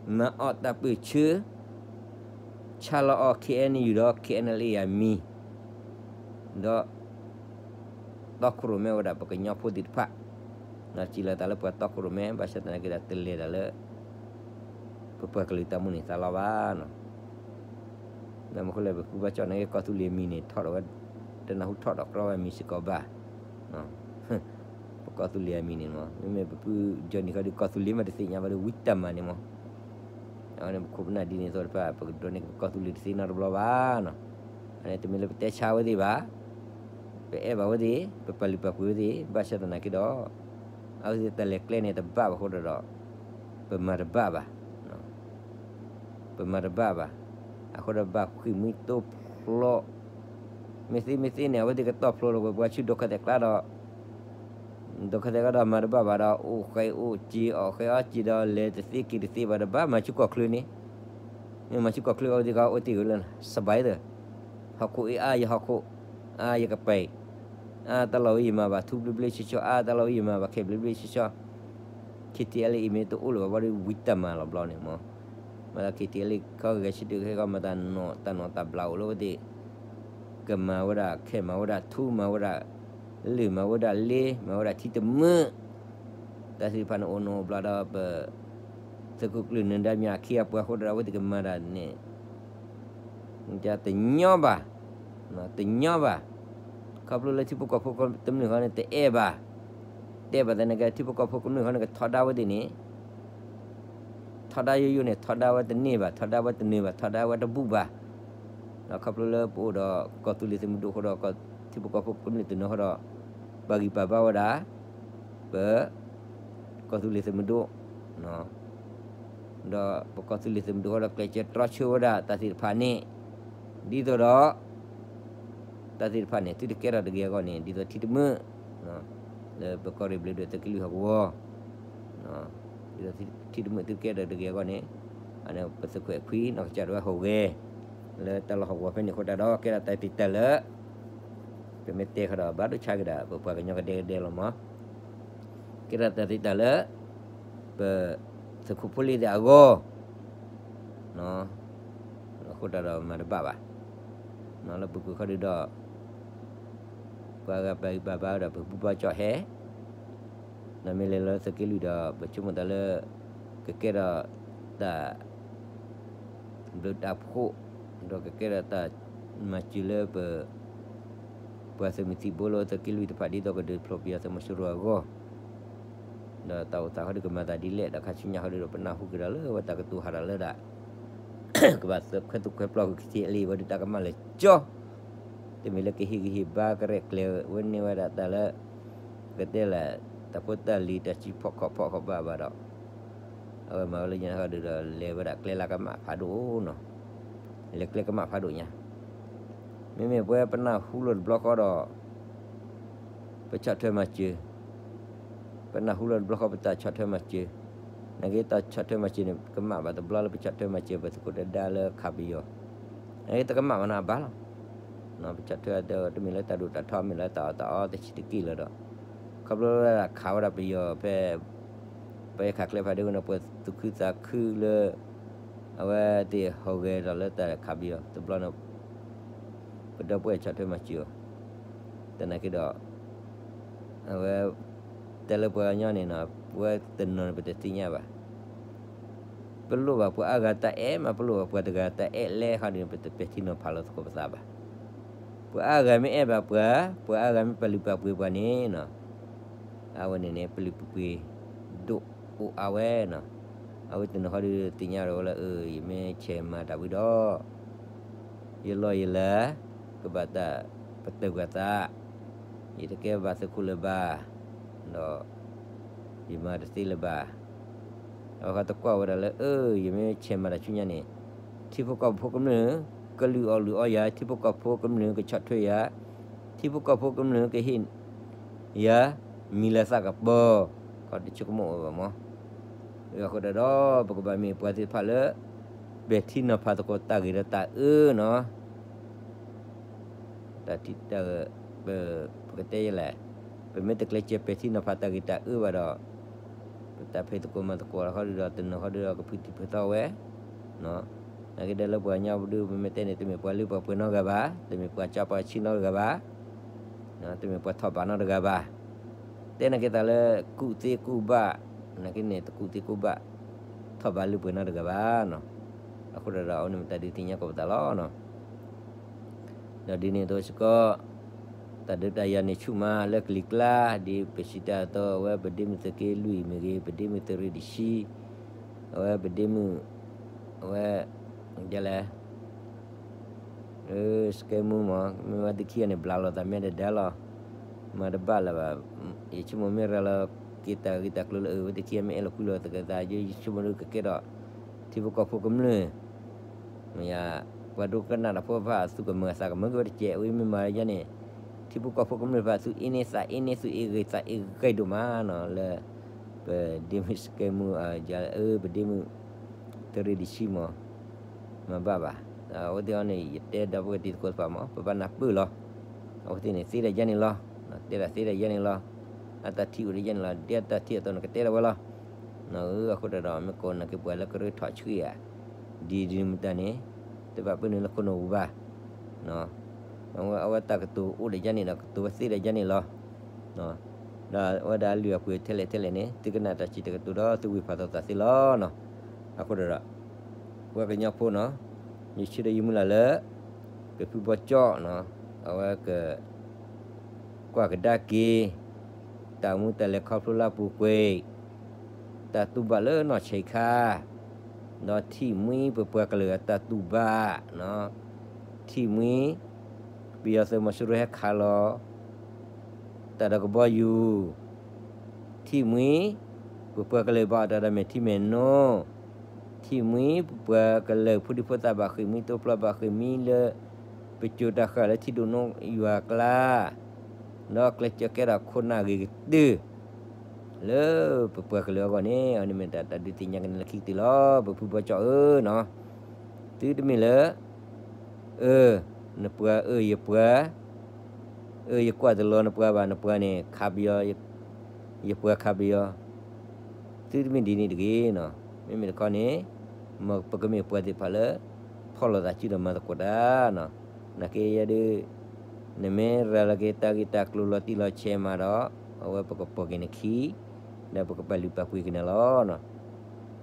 မၤအီၣ်တၢ်ပၢၢ်ဆၢ ဆါလီၤအီၤ ခ့ၣ်အဲၣ်ယူၣ် ဒီး ခ့ၣ်အဲၣ်အဲလ်အ့ၣ် အမံၤ ဒီး တီခိၣ်ရိၣ်မဲဝဲဒၣ်ပကညီဖိသ့ၣ်တဖၣ်, စံးလီၤသးလၢပှၤတီခိၣ်ရိၣ်မဲ ဘၣ်ဆၣ်သနာ်က့ဒီးတလဲၤဒၣ်လၢ ပပှၤကလုာ်တၢ်မူန့ၣ်သးလီဘၣ်နီၤ. ဘၣ်မနုၤဃိလဲၣ် ပဖုဘၣ်ကၠီၣ်နာ်က့ ကီၢ်သူလ့ၤအမံၤန့ၣ် ထီၣ်ဒီးဝဲ တနၢ်ဟူထီၣ်ဒီးကြီဝဲအမံၤစ့ၢ်ကီးဘၣ် ပကီၢ်သူလ့ၤအမံၤန့ၣ်မ့ၢ် မ့မ့ၢ်ပဖုကၠီၣ်နံၣ်ဃီဒီး ကီၢ်သူလ့ၤမ့ၢ်တသ့ၣ်ညါဘၣ်ဒီး ဝံတၢ်မၤန့ၣ်မ့ၢ် အဝဲန့ၣ်ပခိၣ်ပနၢ်ဒ်န့ၣ်အသိးတဖၣ် ပကဒိးန့ၢ်ကပကီၢ်သူလ့ၤတသ့နီတဘျီဘၣ်နီၤ. အန့ၣ်တမ့ၢ်လၢပတဲဆါဝဲသ့ၣ်ဘၣ်, ပအဲၣ်ဘၣ်ဝဲသ့ၣ် ပပာ်လုၢ်ပာ်ပှ့ၤဝဲသ့ၣ် ဘၣ်ဆၣ်သနာ်က့ဒီး အဝဲသ့ၣ်တၢ်လဲၤကျဲန့ၣ်တဘၣ်ဘၣ်အဃိဒီး ပမၤတဘၣ်ဘၣ် ပမၤတဘၣ်ဘၣ်. အဃိဒီးဘၣ်ဃ့ၢ်မှံဟးဖျိး, မ့ၢ်သ့မ့ၢ်သ့န့ၣ် အဝဲသ့ၣ်ကတီၢ်ဖျိလီၤကွံာ်ပှၤဆူဒိးခီၣ်သဲးကျါဒီး, ဒိးခီၣ်သဲးကျါဒီးမၤတဘၣ်ဘၣ်ဒီး အိၣ်ဃဲအိၣ်စ့ အီၣ်ဃဲအီၣ်စ့ဒီး လဲၤတသ့က့ၤတသ့ဘၣ်ဒီး ဘၣ်မၤဆူကီၢ်ချၢန့ၣ်, မ့ၢ်မၤဆူကီၢ်ချၢအဝဲသ့ၣ်ကအိၣ်တ့ၢ်ဝဲလၢ စဘဲသၢ ဟီၣ်ခိၣ်အံၤအါယဟီၣ်ခိၣ်, အါယကပၤ, အါတၢ်လီၢ်ဝဲယမၤဘၣ်ထူဘျ့ဘျ့ဆှီဆှီ, အါတၢ်လီၢ်ဝဲယမၤဘၣ်ခဲဘျ့ဘျ့ဆှီဆှီ ခ့ၣ်ထံးအလံအံၤမ့ၢ်တအိၣ်လၢၤဘၣ်ဘၣ်ဒီး ဝံတၢ်မၤလီၤဘျီန့ၣ်မ့ၢ်, မ့ၢ်လၢခ့ၣ်ထံးအလံ ခီဂဲၤဆၢထၢၣ်ကဟဲကီးမၤတၢ်နီၣ်တၢ်နီၣ်တၢ်ဘျးအိၣ်လၢဝဲသ့ၣ်, ကမၤဝဲဒၣ်ခဲမၤဝဲဒၣ်ထူမၤဝဲဒၣ်, လၢၢ်မၤဝဲဒၣ်လ့ မၤဝဲဒၣ်ထံတမုာ် တၢ်သ့ၣ်တဖၣ်န့ၣ်အိၣ်နီၣ်အိၣ်ဘျီဒီးပ သုးခိၣ်ကျၢၢ်နၢၤဒါမၠးခံအပှၤအဃိဒီး အဝဲသ့ၣ်ကမၤတၢ်န့ၣ် တညီဘၣ်, တညီဘၣ်. ခီဖျိလၢထံဖိကီၢ်ဖိကမျၢၢ်ဃီန့ၣ် တအဲၣ်ဘၣ်, တအဲၣ်ဘၣ်သနာ်က့ ထံဖိကီၢ်ဖိကမျၢၢ်ဃီန့ၣ် ကထီဒါဝဲသ့ၣ်န့ၣ် ထီဒါယိယိန့ၣ် ထီဒါဝဲတန့ၢ်ဘၣ်, ထီဒါဝဲတနၢၤဘၣ်, ထီဒါဝဲတဘူၣ်ဘၣ်. ဒီးခီဖျိလၢပအိၣ်ဒီးကီၢ်သူလ့ၤသုးမုၢ်ဒိၣ်အဃိဒီး ထံဖိကီၢ်ဖိကမျၢၢ်တနီၤဃီဒီး ပာ်ဂံၢ်ပာ်ဘါဝဲဒၣ် ပ ကီၢ်သူလ့ၤသုးမုၢ်ဒိၣ်, ဒီးပကီၢ်သူလ့ၤသုးမုၢ်ဒိၣ်ဃီဒီး ကျဲးစၢးတြီဆၢဝဲဒၣ်တၢ်သ့ၣ်တဖၣ်န့ၣ် ဒ်သိးဒီး တၢ်သ့ၣ်တဖၣ်န့ၣ် သုတကဲထီၣ်တဂ့ၤအဂီၢ်န့ၣ် ဒ်သိးထံတမုာ် လၢပကီၢ်ရ့ၣ်ဘျ့းဒိၣ်သုးက့လွံၢ်ဟီၣ်ကဝီၤ ဒ်သိးထံတမုာ်သုတကဲထီၣ်တဂ့ၤအဂီၢ်န့ၣ် အန့ၣ်ပသုးခိၣ်အဲၣ်ခွံနီၢ်ကစၢ်ဒၣ်ဝဲဟီၣ်ဂဲၤ လၢတၢ်လီၢ်ဟီၣ်ကဝီၤဖဲန့ၣ်အဃိတၢ်ဒီး ကဲထီၣ်တၢ်သ့တၢ်လၢ ပမ့ၢ်တဲဃီဒီး ဘၣ်ဒိဆါက့ၤဒၣ် ပပှၤကညီကဒဲကဒဲလီၤမး ကဲထီၣ်တၢ်သ့တၢ်လၢ ပ သုးခိၣ်ဖိလ့သ့ၣ်အဂီၢ် အဃိတၢ်ဒီးမၤတဘၣ်ဘၣ်. လၢပူၤကွံာ်ခီဒုဒီး ပှၤဂၤပာ်ဂံၢ်ပာ်ဘါဒီး ပဘူၣ်ဘါကၠီၣ်ဟဲ ဒီးမ့ၢ်လဲၤလၢသုးက့လွံၢ်ဒီး ပဆိကမိၣ်သးလၢ ကကဲထီၣ်တၢ် ဘျုးတၢ်ဖှိၣ် ဒီးကကဲထီၣ်တၢ်မၤစၢၤလၢပ ပှၤသုးမုၢ်သံၣ်ဘိလၢသုးက့လွံၢ်တဖၣ် ဒ်သိးကဒုးဖျိးပယီၤသုးမီၤစိရိၤအဂီၢ် ဒီးတၢ်အိၣ်သးဃီဒုကမၤသးဒ်လဲၣ် ဒီးခါဆူညါဃီဒုဒီး ပနၢ်ဟူက့ၤဒီးလၢဝဲတၢ်ကတိၤဟးထီၣ်လၢဒၣ် ကဘၣ်ခွဲးသူၣ်ခွဲးပျီဃုာ်ကသ့အလံဝဲဒုးတၢ်ကမၣ်လၢာ်ကၠီ တမ့ၢ်လၢကဟ့ၣ်ဂံၢ်ဟ့ၣ်ဘါကရဲၣ်ကျဲၤဝဲန့ၢ်ဝဲဒၣ်တၢ်လၢ ပကတဲလၢ တၢ်ဖိတၢ်လံၤတၢ်စံးဖီၣ်ခီၣ်ဖီၣ်ဃီဘၣ်ဘၣ်ဒီး အဝဲမၤဝဲလၢညါဃီဒုဒီး လဲၤဝဲဒၣ်ကျဲလၢကမၣ်ဖးဒိၣ်နီၤ လဲၤကျဲကမၣ်ဖးဒိၣ်ညါ မ့မ့ၢ်ပဝဲပနၢ်ဟူလီၤတဘျီဃီဒီး ပဆီၣ်ထွဲမၤစၢၤ ပနၢ်ဟူလီၤတဘျီဃီပတၢ်ဆီၣ်ထွဲမၤစၢၤ နာ်က့တၢ်ဆီၣ်ထွဲမၤစၢၤန့ၣ် ကမၣ်ဘၣ်တဘျီလၢပဆီၣ်ထွဲမၤစၢၤပသုးခိၣ်ဒၢဒါလၢခးပယီၤ နာ်က့တကမၣ်ဘၣ်နီၤအဘၣ်လီၤ ပဆီၣ်ထွဲအဒၢး တမ့ၢ်လၢတၢ်ဒိၣ်တၢ်ထီ မ့ၢ်လၢတၢ်အီၣ်တၢ်အီတဆံးတက့ၢ်လၢၤဒီး ခီဖျိလၢခးဝဲဒၣ်ပယီၤဖဲ ပယီၤခးကျဲဖးဒိၣ်ဝဲန့ၣ် ပှၤသူၣ်ခုသးခုလၢ အဝဲသ့ၣ်ဟီၣ်ဂဲၤဒီးလၢတၢ်ခးပယီၤတဘျီန့ၣ် ပဒီပုၢ်ဝဲၢ်ဆီၣ်ထွဲမၤစၢၤအီၤ သနာ်က့ဒီး အဝဲ တဲလၢပှၤကညီန့ၣ်နီၤ ပဝဲတနီၤန့ၣ် ပတသ့ၣ်ညါဘၣ်. ပလိၣ်ဘၣ်ပှၤအါဂၤတၢ်အဲၣ်မး ပလိၣ်ဘၣ်ပှၤတဂၤတၢ်အဲၣ်လဲၣ်ဃီဒီး ပတပဲာ်ထံနီၤဖးလီၤသကိးပသးဘၣ်. ပှၤအါဂၤမ့ၢ်အဲၣ်ဘၣ်ပှၤ ပှၤအါဂၤမ့ၢ်ပာ်လုၢ်ပာ်ပှ့ၤပှၤန့ၣ်နီၤ အဝဲန့ၣ်န့ၣ် ပလုၢ်ပပှ့ၤဒိၣ်အိၣ်အါဝဲနီၤ. အဝဲတနီၤဃီဒီးသ့ၣ်ညါလီၤဝဲလၢ အၢ ယမ့ၢ်ဆဲးမၤတၢ်ဝံၤဒီး ယလီၢ်ယလၤ ကဘၣ်တၢ်ပတုာ်ကွံာ်သး ယတကဲဘၣ်သုးခိၣ်လၢၤဘၣ် ဒီး ယမၤတသ့လၢၤဘၣ်. အဝဲဃီတကွၢ်ဝဲဒၣ်လၢ အၢ ယမ့ၢ်ဆဲးမၤတၢ်ဆူညါန့ၣ် ထံဖိကီၢ်ဖိကမျၢၢ် ကလုၢ်အီၣ်လုၢ်အီယၤ ထံဖိကီၢ်ဖိကမျၢၢ်ကဆီၣ်ထွဲယၤ ထံဖိကီၢ်ဖိကမျၢၢ်ကဟ့ၣ် ယၤ မံၤလၤသၣ်ကပီၤ ခီတဆိကမိၣ်ဝဲဘၣ်မး. အဃိဒီး ပကဘၣ်မ့ၢ်ပှၤသ့ၣ်တဖၣ်လၢ ပဲာ်ထံနီၤဖးသကိးတၢ်ဂ့ၤဒီးတၢ်အၢနီၤ. တၢ်ထံၣ်တၢ်ဂ့ၤ ပ ပကတဲယဲလဲၣ်, ပမ့ၢ်တကျဲးစၢးပဲာ်ထံနီၤဖးတၢ်ဂ့ၤတၢ်အၢဘၣ်ဒီး ပ တၢ်ဖံးသကိးမၤသကိးတခီဒုဒီး တနီၤခီဒုဒီးကဖုးတံၢ်ဖုးသီဝဲ, နာ်က့ဒီးလၢပှၤကညီပူၤဒု ပမ့ၢ်တဲန့ၣ် တမ့ၢ်ပှၤလုၢ်ပှၤပှ့ၤနီတဂၤဘၣ်, တမ့ၢ်ပှၤကၠီပှၤဆံးနီတဂၤဘၣ်, တမ့ၢ်ပှၤထီၣ်ဘးနီတဂၤဘၣ်, တဲနာ်က့သးလၢကူၣ်သ့ကူၣ်ဘၣ်, နာ်က့န့ၣ် တကူၣ်သ့ကူၣ်ဘၣ် ထီၣ်ဘးလုၢ်ပှ့ၤနီတဂၤဘၣ်နီၤ. အဃိဒီးအဝဲန့ၣ်မ့ၢ်တၢ်ဒုးသ့ၣ်ညါကိးပသးလီၤ. ဒီးဒ်န့ၣ်အသိးစ့ၢ်ကီး တၢ်ဒုးတၢ်ယၤန့ၣ်ဆူၣ်မးလၢကလံၤကျါ, ဒ်ပစံးတၢ်အသိး အဝဲပဒ့မုၣ်သုးက့လွံၢ်မ့ၢ်ဂ့ၤ, ပဒ့မုၣ်သုးရ့ၣ်တဆံ, အဝဲပဒ့မုၣ်, အဝဲ, ဒ်လဲၣ်, စကဲမူမး မ့ၢ်ဝဲသ့ၣ်ခံဂၤန့ၣ် ဘျးလိာ်သးမ့ၢ်ဒဲဒဲလီၤ. မၤတဘၣ်လၢၤဘၣ်, ယဆိကမိၣ်မ့ၢ်ရၤလီၤက့ၤတၢ်ဂ့ၢ်တၢ်ကျိၤလၢအဝဲသ့ၣ်ခံဂၤမ့ၢ်အဲၣ်လီၤကွံလိာ်သကဲသး ယဆိကမိၣ်ဒုကကဲထီၣ် ထံဖိကီၢ်ဖိကမျၢၢ် မ့ၢ်ယၤ, ပှၤဒိကနၣ်တၢ်ဖိတဖၣ် သုကမၤသးကမၢက့ၤဝဲတကဲး ဝဲမ့ၢ်မၤဒ်န့ၣ်, ထံဖိကီၢ်ဖိကမျၢၢ်တဖၣ် သုအ့န့သးအ့န့ သုအ့ဂ့ၤသးအ့ဂ့ၤဒိၣ်မးနီၤ လၢ ပဒ့မုၣ်စကဲမူ ပဒ့မုၣ်သုးရ့ၣ်တဆံမး, မၤဘၣ်ဘၣ်. အဝဲသ့ၣ်အံၤန့ၣ် ယတဲဒီပုၢ်ဝဲၢ်တံၤသကိးတဖၣ်မး ပဘၣ်နၢ်ပၢၢ်လီၤ. အဝဲသ့ၣ်န့ၣ်သ့ဒၣ်ယဲန့ၣ်လီၤ, တဲဒၣ်သ့ဒၣ်ယဲန့ၣ်လီၤ, အတၢ်ထံၣ်အိၣ်ဒၣ်ယဲန့ၣ်လီၤ, ဒ်အတၢ်ထံၣ်အသိးန့ၣ် ကတဲဒၣ်ဝဲလီၤ. အဃိဒီး မ့ၢ်ကိးနာ်က့ပှၤလၢကရၢထီၣ်ဆှံဧါ, ဒ်ဒ်မတၤန့ၣ်, တဘၣ်ပၢနုာ်လၢခိၣ်နူာ်ပူၤဘၣ်. အဝဲတၢ်ကတိၤအိၣ်ဒၣ်ယဲန့ၣ်ဒီး ကတိၤဝဲသ့ဒၣ်ယဲန့ၣ်လီၤ. ဒီးအဝဲဒၣ်အလုၢ်အပှ့ၤထဲလဲၣ်ထဲလဲၣ်န့ၣ် သုကနၣ်တၢ်စံးတၢ်ကတိၤဒီး သုဝံၢ်ဖးသိးသးသ့လီၤ. အဃိဒီး ပှၤကညီဖိနီၤ, ယဆၢဒီးယမုၢ်လၢ်လၢ ပဖုဘီကၠီနီၤ, အဝဲက ကွၢ်ကဒါက့ၤ တၢ်မူတၢ်လဲၤခီဖျိလၢအပူၤကွံာ်, တၢ်တူၢ်ဘၣ်လၢနီၢ်ဆံးခါ, ဒီးထံၣ်မှံပပှၤကလုာ်အတၢ်တူၢ်ဘၣ်, ထံၣ်မှံ ပယီၤသုးမီၤစိရိၤဟဲခးလီၤ တၢ်ဒီးကဘီယူၤ, ထံၣ်မှံ ပပှၤကလုာ်ဘၣ်အီၣ်တၢ်ဒီးမဲာ်ထံမဲာ်နိ, ထံၣ်မှံပပှၤကလုာ်ဖိဒံဖိသၣ်ဘၣ်ဃ့ၢ်မှံ တိဖျိဘၣ်ဃ့ၢ်မှံလၢ ပစိၤတၢ်ဃၢ်လၢထံဒိၣ်နိယွၤကျါ, ဒီးကျဲးစၢးကဲထီၣ်ခိၣ်နၢ်ဂ့ၤကတၢၢ် လၢပပှၤကလုာ်အဂီၢ်န့ၣ် အန့ၣ်မ့ၢ်တၢ်ဒုးသ့ၣ်ညါက့ၤနၤလၢခံကတၢၢ်လီၤ. ပဖုဘီကၠီဧၢနီၤ, သုတမ့ၢ်လၢ အၢ နပှၤအၢ ယပှၤ အၢ ယကွၢ်တလီၤနပှၤဘၣ် နပှၤန့ၣ် ခးပယီၤ, ယပှၤခးပယီၤ, သုတမ့ၢ်ဒ်န့ၣ်တဂ့ၤနီၤ. မ့မ့ၢ်တခီန့ၣ် မ်ပကမ့ၢ်ပှၤသ့ၣ်တဖၣ်လၢ ဖီၣ်လိာ်သးစုဒီးမၤသကိးတၢ်နီၤ. နာ်က့ယဲဒၣ် နမ့ၢ်ရၤလီၤက့ၤတၢ်ဂ့ၢ်တၢ်ကျိၤလီၤတံၢ်လီၤဆဲးမးဒီး အဝဲပကပိာ်က့ၤနခံ ဒီးပကပာ်လုၢ်ပာ်ပှ့ၤက့ၤနၤလီၤ.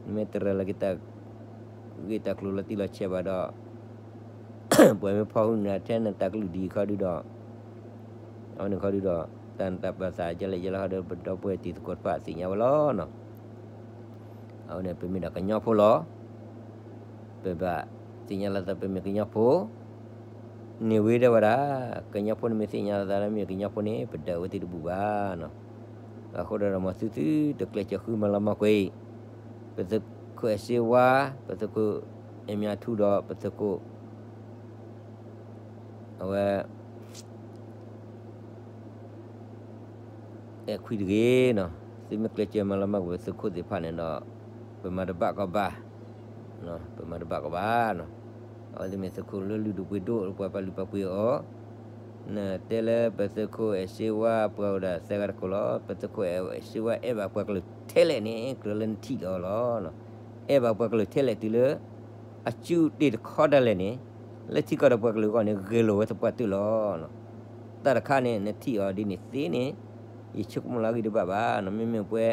နမ့ၢ်တရၤလီၤက့ၤတၢ် ဂ့ၢ်တၢ်ကျိၤလီၤတံၢ်လီၤဆဲးဘၣ်ဒီး ပှၤမ့ၢ်ဖီၣ်ဟုနၤထဲနတၢ်ကလုၢ်ဒ်အံၤခီဒုဒီး အဝဲန့ၣ်ခီဒုဒီး တၢ်နတၢ်ပာ်သးယဲလဲၣ်ယဲလဲၣ်ခီဒီး ပဒီပုၢ်ဝဲၢ်တံၤသကိးတဖၣ်သ့ၣ်ညါဝဲလီၤနီၤ. အဝဲန့ၣ်ပမ့ၢ်ဒၣ်ကညီဖိလီၤ. ပဘၣ်သ့ၣ်ညါလီၤသးပမ့ၢ်ကညီဖိ န့ၢ်ဝဲဒၣ်ဝဲဒၣ် ကညီဖိန့ၣ်မ့ၢ်သ့ၣ်ညါလီၤသးလၢမ့ၢ်ကညီဖိန့ၣ် ပဒၢးဝဲသ့ၣ်တဘူၣ်ဘၣ်နီၤ. အဃိဒီးမ်သုသုတကျဲးစၢးဃုမၤလီၤမၢ်ကွံာ် ပသုးခိၣ်အဲၣ်စ့ဝါ, ပသုးခိၣ်အဲၣ်မၠးထူဒီး ပသုးခိၣ် အဝဲ အဲၣ်ခွံတဂ့ၤနီၤ. သုမ့ၢ်ကျဲးစၢးမၤလီၤမၢ်ကွံာ်ပသုးခိၣ်သ့ၣ်တဖၣ်န့ၣ်ဒီး ပမၤတဘၣ်ကီဘၣ်, ပမၤတဘၣ်ကီဘၣ်နီၤ. အဝဲသ့ၣ်မ့ၢ်သုးခိၣ်လၢလုၢ်ဒိၣ်ပှ့ၤဒိၣ် ပှၤပာ်လုၢ်ပာ်ပှ့ၤအီၤ, နတဲလၢပသုးခိၣ်အဲၣ်စ့ဝါပှၤအိၣ်ဒၣ်သၢဂၤတကိးလီၤ. ပသုးခိၣ်အဲၣ်စ့ဝါအဲၣ်ဘၣ်ပှၤကလုာ်ထဲလဲၣ်န့ၣ် ကြၢးလၢနထံၣ်အီၤလီၤ. အဲၣ်ဘၣ်ပှၤကလုာ်ထဲလဲၣ်တုၤလၢ အစုတ့ၢ်တခီဒၣ်လဲာ်န့ၣ် လၢထံကီၢ်ဒီးပှၤကလုာ်အဂီၢ်န့ၣ် ဂဲၤလိာ်ဝဲသပှၢ်တၢၢ်လီၤ. တၢ်တခါန့ၣ် နထံၣ်အီၤဒ်န့ၣ်သ့န့ၣ် ယဆိကမိၣ်လၢအဂ့ၢ်တဘၣ်ဘၣ်နီၤ. မ့မ့ၢ်ပဝဲ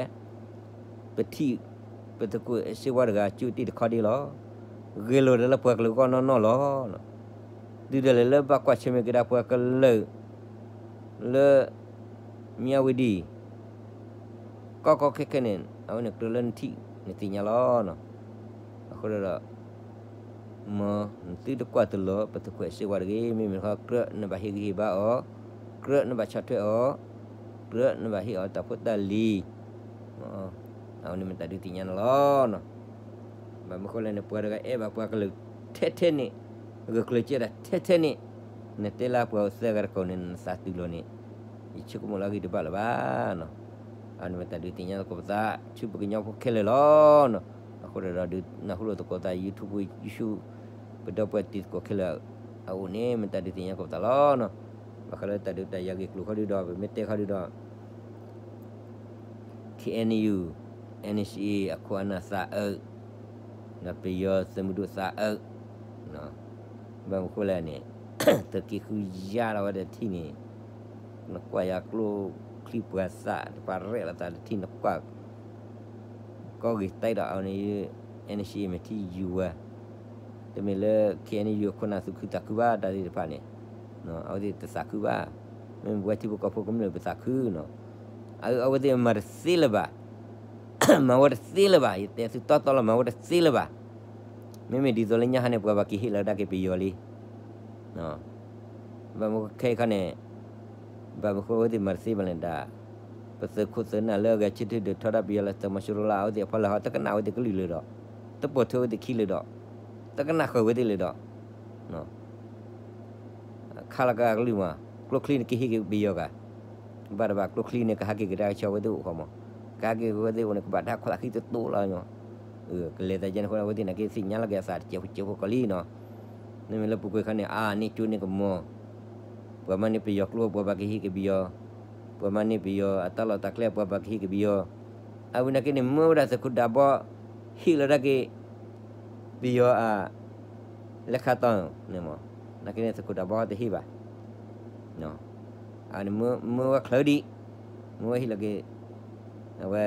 ပထံၣ် ပသုးခိၣ်အဲၣ်စ့ဝါတဂၤ စုတ့ၢ်တခီဒ်လီၤ. ဂဲၤလိာ်ဒီးလၢပှၤကလုာ်အဂီၢ်နီၢ်နီၢ်လီၤ. တုၤဒၣ်လဲာ်လၢဘၣ်ကွၢ်ဆၢၣ်မဲာ်က့ၤဒၣ်ပှၤကလုာ် လၢ မၠၣ်ဝတံၤ ကီကီခဲခဲန့ၣ် အဝဲန့ၣ်ကြၢးလၢနထံၣ်နသ့ၣ်ညါလီၤ. အဃိဒီး မ်သုတကွၢ်တလီၤပသုးခိၣ်အဲၣ်စ့ဝါတဂ့ၤ. မ့မ့ၢ်တခီ ကြၢးနဘၣ်ဟ့ၣ်ဂံၢ်ဟ့ၣ်ဘါအီၤ, ကြၢးနဘၣ်ဆီၣ်ထွဲအီၤ, ကြၢးနဘၣ်ဟ့ၣ်အီၤတၢ်ဖိတၢ်လံၤ အဝဲန့ၣ်မ့ၢ်တၢ်ဒုးသ့ၣ်ညါနၤလီၤ. ဘၣ်မနုၤဃိလဲၣ်န့ၣ် ပှၤတဂၤအဲၣ်ဘၣ်ပှၤကလုာ်ထဲထဲန့ၣ်, ဂုာ်ကျဲးစၢးဒၣ်ထဲထဲန့ၣ်, နတဲလၢပှၤအိၣ်သၢဂၤတကိးန့ၣ် နသးတုၤလီၤန့ၣ် ယဆိကမိၣ်လၢအဂ့ၢ်တဘၣ်လၢၤဘၣ်နီၤ. အန့ၣ်မ့ၢ်တၢ်ဒုးသ့ၣ်ညါသကိးပသး ဆူပကညီဖိခဲလၢာ်လီၤနီၤ. အဃိဒီးဒုးနၢ်ဟူလိာ်သကိးသး YouTube, YouTube ပဒီပုၢ်ဝဲၢ်တံၤသကိးခဲလၢာ်အအိၣ်န့ၣ် မ့ၢ်တၢ်ဒုးသ့ၣ်ညါသကိးပသးလီၤနီၤ. ဘၣ်ဃးလၢတၢ်ဒုးတၢ်ယၤဂ့ၢ်ကျိၤခီဒုဒီး ပမ့ၢ်တဲခီဒုဒီး ခ့ၣ်အဲၣ်ယူၣ် NCA အခိၣ်အနၢ်သးအုး, ဒီးပယီၤသုးမုၢ်ဒိၣ်သးအုး, ဘၣ်မနုၤဃိလဲၣ်န့ၣ်, သုးက့ဃုယါလီၤဝဲဒၣ်တထံၣ်န့ၣ်, နကွၢ်ယၤကျိချံပှၤသးတပၤရဲၣ်လီၤသးတထံၣ် နကွၢ် ကီၢ်ဂ့ၤတၢ်ဒီးအဝဲန့ၣ်, NCA မ့ၢ်ထံယူၤဝဲ, တမ့ၢ်လၢ KNU အခိၣ်နၢ်သူၣ်ခုသးခုဘၣ် တၢ်သ့ၣ်တဖၣ်န့ၣ်, အဝဲသ့ၣ်တသးခုဘၣ်, မ့မ့ၢ်ပဝဲထံဖိကီၢ်ဖိကမျၢၢ်ပသးခုနီၤ, အဝဲသ့ၣ်မၤတသ့လၢၤဘၣ်, မၤဝဲတသ့လၢၤဘၣ်, ယတဲသုတီတီလီၤ မၤဝဲတသ့လၢၤဘၣ်, မ့မ့ၢ်ဒ်သိးလၢညါဟါန့ၣ် ပှၤဘၣ်က့ၤဟ့ၣ်လီၤဒၣ်က့ၤပယီၤလံ ဘၣ်မနုၤခဲအံၤခီန့ၣ်, ဘၣ်မနုၤဃိအဝဲသ့ၣ်မၤတသ့ဘၣ်လဲၣ်ဒၣ်, ပသုးခိၣ်သုးနၢ်လၢအဂဲၤဆၢထၢၣ်ဒုးထီဒါပယီၤလၢသုးမီၤစိရိၤလၢအဝဲသ့ၣ်အဖီလာ်ဟီ တကနၣ်အဝဲသ့ၣ်ကလုၢ်လၢၤဒီး, တပိာ်ထွဲဝဲသ့ၣ်ခံလၢၤဒီး, တကနၣ်ဃုာ်ဝဲသ့ၣ်လၢၤဒီး ခါလီၤကကလုၢ်မး, ကျိချံန့ၣ်ကဟ့ၣ်က့ၤပယီၤဂၤ, ဘၣ်တဘၣ်ကျိချံန့ၣ် ကဟးက့ၤကဒါက့ၤဆူအဝဲသ့ၣ်အိၣ်ဃီမး, ကဟးက့ၤက့ၤဝဲသ့ၣ်အိၣ်န့ၣ် ကဘၣ်တၢ်ခွဲးသးခံတတိလီၤညီ, ကလဲၤသးယဲန့ၣ်အဃိ အဝဲသ့ၣ်နာ်က့သ့ၣ်ညါလီၤက့ၤအသးတစဲးဖိစဲးဖိကီးလံနီၤ, မ့မ့ၢ်လၢပူၤကွံာ်ခါန့ၣ် အါန့ၢ်ကၠိန့ၢ်ကမီၤ, ပှၤမၤန့ၢ်ပယီၤကျိ ပှၤဘၣ်ကဟ့ၣ်က့ၤပယီၤ, ပှၤမၤန့ၢ်ပယီၤအတၢ်လီၢ်တၢ်ကျဲ ပှၤဘၣ်ကဟ့ၣ်က့ၤပယီၤ, အဝဲနာ်က့န့ၣ် မၢဝဲဒၣ်သုးခိၣ်ဒးဘီ ဟ့ၣ်လီၤဒၣ်က့ၤ ပယီၤအ လဲၤခးတီၤန့ၣ်မး, နာ်က့န့ၣ်သုးခိၣ်ဒးဘီတဟ့ၣ်ဘၣ်, အန့ၣ်မၢဝဲချၢဒံး, မၢဝဲဟ့ၣ်လီၤက့ၤ အဝဲ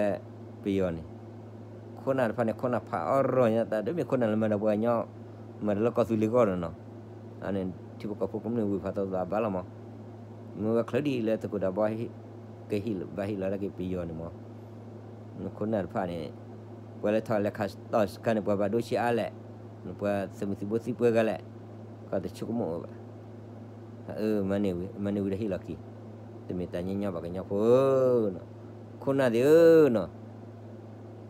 ပယီၤန့ၣ်, ခိၣ်နၢ်တဖၣ်န့ၣ် ခိၣ်နၢ်ဖးအီၣ်ရီၤညါ တၢ်ဒ်မ့ၢ်ခိၣ်နၢ်လၢမၤဒီးပှၤကညီ, မၤဒီးလၢကီၢ်သူလ့ၤဂီၢ်န့ၣ်နီၤ, အန့ၣ်ထံဖိကီၢ်ဖိကမျၢၢ်ဝံၤဖးသီသးဘၣ်လီၤမး, မၢဝဲချၢဒံးလၢသုးခိၣ်ဒးဘီ ကဟ့ၣ်ဘၣ်ဟ့ၣ်လီၤဒၣ်က့ၤပယီၤန့ၣ်မး, ခိၣ်နၢ်တဖၣ်န့ၣ်, ပှၤလၢထီၣ်လဲၤခးတီၤစခါန့ၣ် ပှၤဘၣ်ဒိဆံးအါလဲၣ်, ပှၤသုးမုၢ်သံၣ်ဘိသံပှဲၤဂၤလဲၣ်, ကီၢ်တဆိကမိၣ်ဝဲဘၣ်, မၤန့ၢ်ဝံၤဒီးဟ့ၣ်လီၤက့ၤ, တမ့ၢ်တၢ်ညီညီဘၣ်ကညီဖိဧၢ, ခိၣ်နၢ်သ့ၣ်ဧၢနီၤ,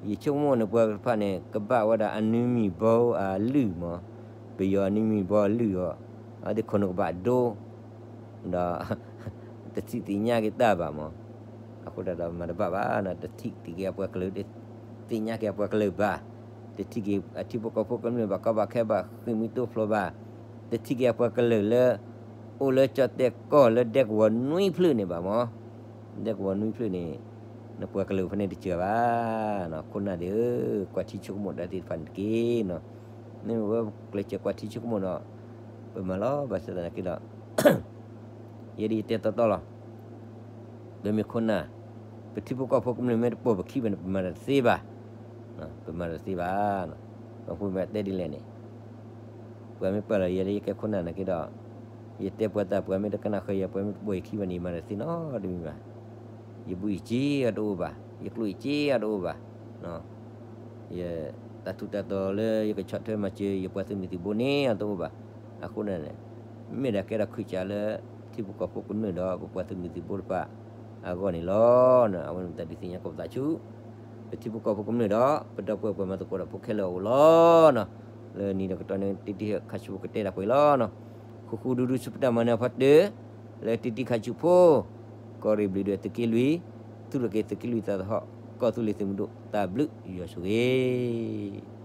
ယဆိကမိၣ်န့ၣ် ပှၤတဖၣ်န့ၣ် ကဘၣ်ဝဲဒၣ်အနွံမံၤဘီအလုၢ်မး, ပယီၤအနွံမံၤဘီအလုၢ်အီၤ, အဝဲသ့ၣ်ခိၣ်နူာ်ကဘၣ်ဒိ ဒီး တထံၣ်သ့ၣ်ညါက့ၤတၢ်ဘၣ်မး, အဃိဒၣ်ဒီးမၤတဘၣ်ဘၣ်နီၤ, တထံၣ်က့ၤအပှၤကလုာ်, သ့ၣ်ညါက့ၤအပှၤကလုာ်ဘၣ်, တထံၣ်က့ၤအထံဖိကီၢ်ဖိကမျၢၢ်ဘၣ်ကီဘၣ်ခဲဘၣ် ဃ့ၢ်မှံတိဖျိဘၣ်, တထံၣ်က့ၤအပှၤကလုာ်လၢ အိၣ်လၢကၠီၣ်တဲၣ်ကီၢ်လၢဒဲကဝီၤနွံဖျၢၣ်န့ၣ်ဘၣ်မး, ဒဲကဝီၤနွံဖျၢၣ်န့ၣ် နပှၤကလုာ်ဖဲန့ၣ်တစှၤဘၣ်, ခိၣ်နၢ်သ့ၣ်ဧၢ, ကွၢ်ထံဆိကမိၣ်တၢ်သ့ၣ်တဖၣ်န့ၣ်တက့ၢ်နီၤ, မ့မ့ၢ်ဝဲကျဲးစၢးကွၢ်ထံဆိကမိၣ်ဒီး ပမၤလီၤ, ဘၣ်ဆၣ်သနာ်က့ဒီး ယဲဒၣ်ယတဲတီတီလီၤ, ပမ့ၢ်ခိၣ်နၢ်, ပထံဖိကီၢ်ဖိကမျၢၢ်မ့ၢ်တပိာ်ပခံဘၣ်န့ၣ် ပမၤတၢ်တသ့ဘၣ်, ပမၤတၢ်တသ့ဘၣ်, ပှၤဖိမ့ၢ်တဲဒ်လဲၣ်န့ၣ်, ပှၤမ့ၢ်ပာ်လီၤယဲဒၣ်ယကဲခိၣ်နၢ်နာ်က့ဒီး, ယတဲပှၤသး ပှၤမ့ၢ်တကနၣ်ဃုာ်ယၤ ပှၤမ့ၢ်တပိာ်ယခံဘၣ်န့ၣ် ယမၤတၢ်တသ့နီတမံၤဘၣ်, ယဘုယစ့အတအိၣ်ဘၣ်, ယကျိၣ်ယစ့အတအိၣ်ဘၣ် ယတၢ်ထူးတၢ်တီၤလၢယကဆီၣ်ထွဲမၤစၢၤ ယပှၤသုးမုၢ်သံၣ်ဘိန့ၣ် အတအိၣ်ဘၣ်. အဃိန့ၣ် မ့ၢ်ဒၣ်ကဲထီၣ်ခွံစးလၢ ထံဖိကီၢ်ဖိကမျၢၢ်ဒီး ပပှၤသုးမုၢ်သံၣ်ဘိတဖၣ်အဂီၢ်န့ၣ်လီၤ. အဝဲန့ၣ်ပတၢ်ဒုးသ့ၣ်ညါကိးပသးဆူ ပထံဖိကီၢ်ဖိကမျၢၢ်ဒီး ပဒီပုၢ်ဝဲၢ်ပှၤမၤသကိးတၢ်ဖိခဲလၢာ်အအိၣ်လီၤ. လၢနံၤဒီးကတီၢ်န့ၣ် တံတံခါဆူဖိကတဲတၢ်ပှဲၤလီၤ. ဃူဃူဒူဒူဆူပတၢ်မၤနၢၤဖီတၢၢ် လၢတံတံခါဆူဖိ ကီၢ်ရ့ၣ်ဘျုးဒွဲၣ်သုးက့လွံၢ် သူၣ်ထီၣ်က့ၤသုးက့လွံၢ်သးသဟီၣ် ကီၢ်သူလ့ၤသုးမုၢ်ဒိၣ် တၢ်ဘျုးယွၤဆိၣ်ဂ့ၤ